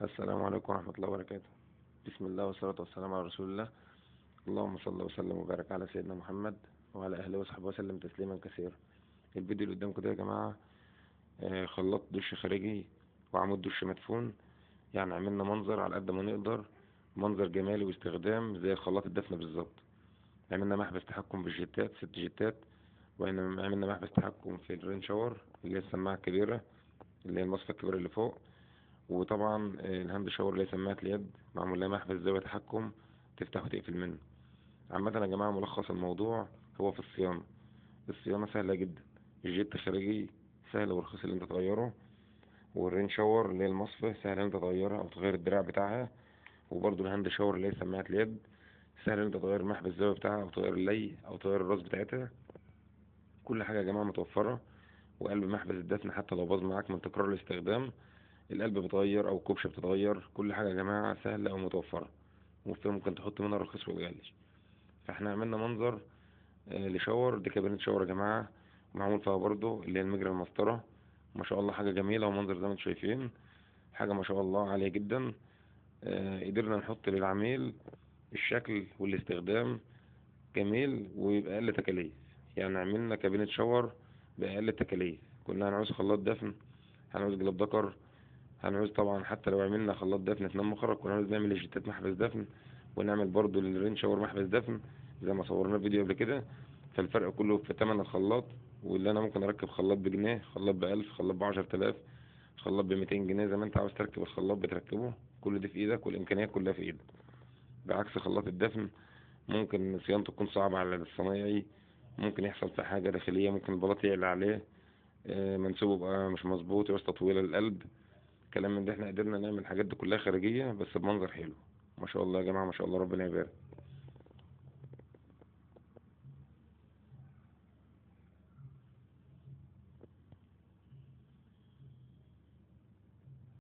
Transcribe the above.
السلام عليكم ورحمة الله وبركاته. بسم الله والصلاة والسلام على رسول الله. اللهم صل وسلم وبارك على سيدنا محمد وعلى أهله وصحبه وسلم تسليما كثيرا. الفيديو اللي قدامكم ده يا جماعة خلاط دش خارجي وعمود دش مدفون، يعني عملنا منظر على قد ما نقدر، منظر جمالي واستخدام زي خلاط الدفن بالظبط. عملنا محبس تحكم بالجيتات، 6 جيتات، وعملنا محبس تحكم في ال rain shower اللي هي السماعة الكبيرة اللي هي المصفى الكبيرة اللي فوق، وطبعا ال hand shower اللي هي سماعة اليد معمول لها محبس زاوية تحكم تفتح وتقفل منه. عامة يا جماعة ملخص الموضوع هو في الصيانة. الصيانة سهلة جدا، ال jet خارجي سهل ورخيص اللي انت تغيره، وال rain shower اللي هي المصفى سهل ان انت تغيرها او تغير الدراع بتاعها، وبرده ال hand shower اللي هي سماعة اليد سهل ان انت تغير محبس الزاوية بتاعها او تغير اللي او تغير الراس بتاعتها. كل حاجة يا جماعة متوفرة. وقلب محبس الدفن حتى لو باظ معاك من تكرار الاستخدام القلب بيتغير او الكبشة بتتغير. كل حاجة يا جماعة سهلة او متوفرة، وفي ممكن تحط منها الرخيص والغالي. فاحنا عملنا منظر لشاور، دي كابينة شاور يا جماعة معمول فيها برضو اللي هي المجرى المسطرة، ما شاء الله حاجة جميلة ومنظر زي ما انتم شايفين، حاجة ما شاء الله عالية جدا. قدرنا نحط للعميل الشكل والاستخدام جميل وبأقل تكاليف. يعني عملنا كابينة شاور بأقل تكاليف. كنا هنعوز خلاط دفن، هنعوز جلاب دكر، هنعوز طبعا حتى لو عملنا خلاط دفن 2 مخرج كنا هنعوز نعمل الجيتات محبس دفن، ونعمل برضو لل rain shower محبس دفن زي ما صورنا فيديو قبل كده. فالفرق كله في تمن الخلاط، واللي انا ممكن اركب خلاط بجنيه، خلاط ب1000، خلاط ب10000، خلاط ب200 جنيه، زي ما انت عاوز تركب الخلاط بتركبه، كل ده في ايدك والامكانيات كلها في ايدك. بعكس خلاط الدفن ممكن صيانته تكون صعبة على الصنايعي، ممكن يحصل في حاجة داخلية، ممكن البلاط يعلى عليه، منسوبه بقى مش مظبوط، يعوز تطويل للقلب، كلام من ده. احنا قدرنا نعمل الحاجات دي كلها خارجية بس بمنظر حلو ما شاء الله يا جماعة، ما شاء الله ربنا يبارك.